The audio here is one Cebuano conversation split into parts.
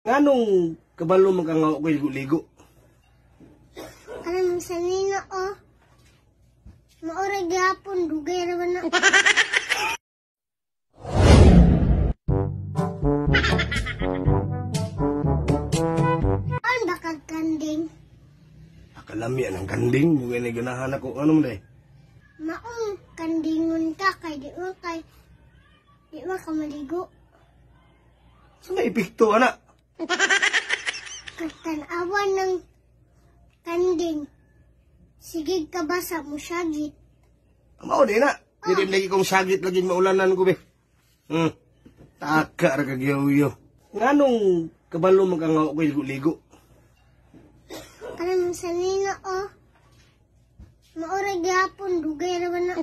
Nganong kabalo man ka nga wa ko'y ligo-ligo? Alam sa nino oh. Mao ra gyapon dugay ra man na. An ba kag kanding? Akalami ang kanding, mugay na ganahan ako. Ano mo day? Maong kandingon ka kay di man ka maligo. Sa may epekto ana? Katanawan ng kanding. Sige ka ba sa musyagit? Mao di na. Dili lagi kong sagit lagi maulanan ko be. Taka ra kag yaw. Nganong kabalo man ka nga wa ko'y ligo-ligo? Alam sa nino oh. Mao ra gyapon dugay ra man na.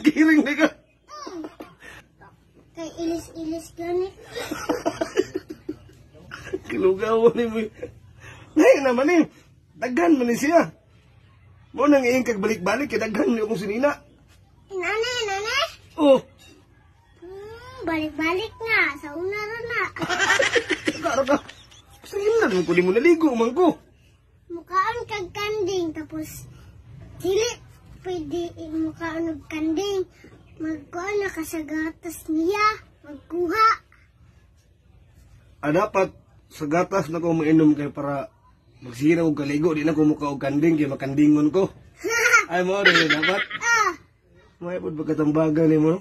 Giring di ka. Kay ilis-ilis gani. Kilugaw ni mo. Nay naman eh. Daghan man ni siya. Mo nang iing kag balik-balik kay daghan ni akong sinina. Inane, inane. Oh, Balik-balik nga sa una ra na. Karo ka. Sige na ko di mo naligo man ko. Mukaon kag kanding tapos dili pwede mukaon og kanding. Magkuan na ka sa gatas niya, magkuha. Ah, dapat sa gatas na ko mainom kay para magsira og kaligo, di na ko muka og kanding kay makandingon ko. Ay mo rin dapat. Ah, May pud pagkatambagan nimo no.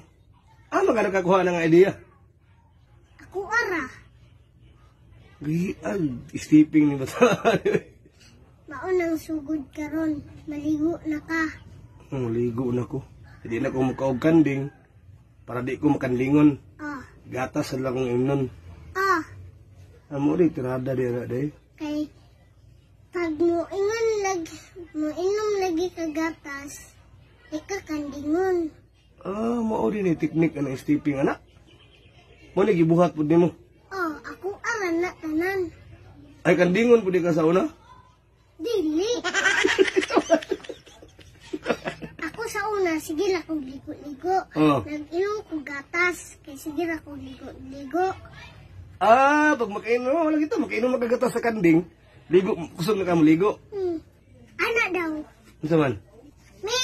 Ah, maka nakakuha na nga idea. Ako ara. Giag stepping ni bata. Mao nang sugod karon, maligo na ka. Oh, ligo na ko. Di na ko muka og kanding para di ko makandingon. Ah, Gatas lang kong imnon. ah, Amo rin tirada di ra day. Kay pag mo ingon lag mo inom lagi ka gatas, di ka kandingon. Ah, mao din ni teknik anang stepping ana. Mo ni gibuhat pud nimo. Oh, ako ara na tanan. Ay kandingon pud di ka sa una. Dili. Ako sa una, sige ra kog ligo-ligo. Oh. Nag-inom ko gatas, kay sige ra kog ligo-ligo. Ah, pag makainom, wala kita, makainom magagatas sa kanding. Ligo, kusog na ka mo ligo. Ana daw. Unsa man? Mi!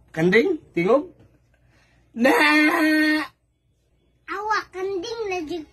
Kanding? Tingog? Na! Awa, kanding na jud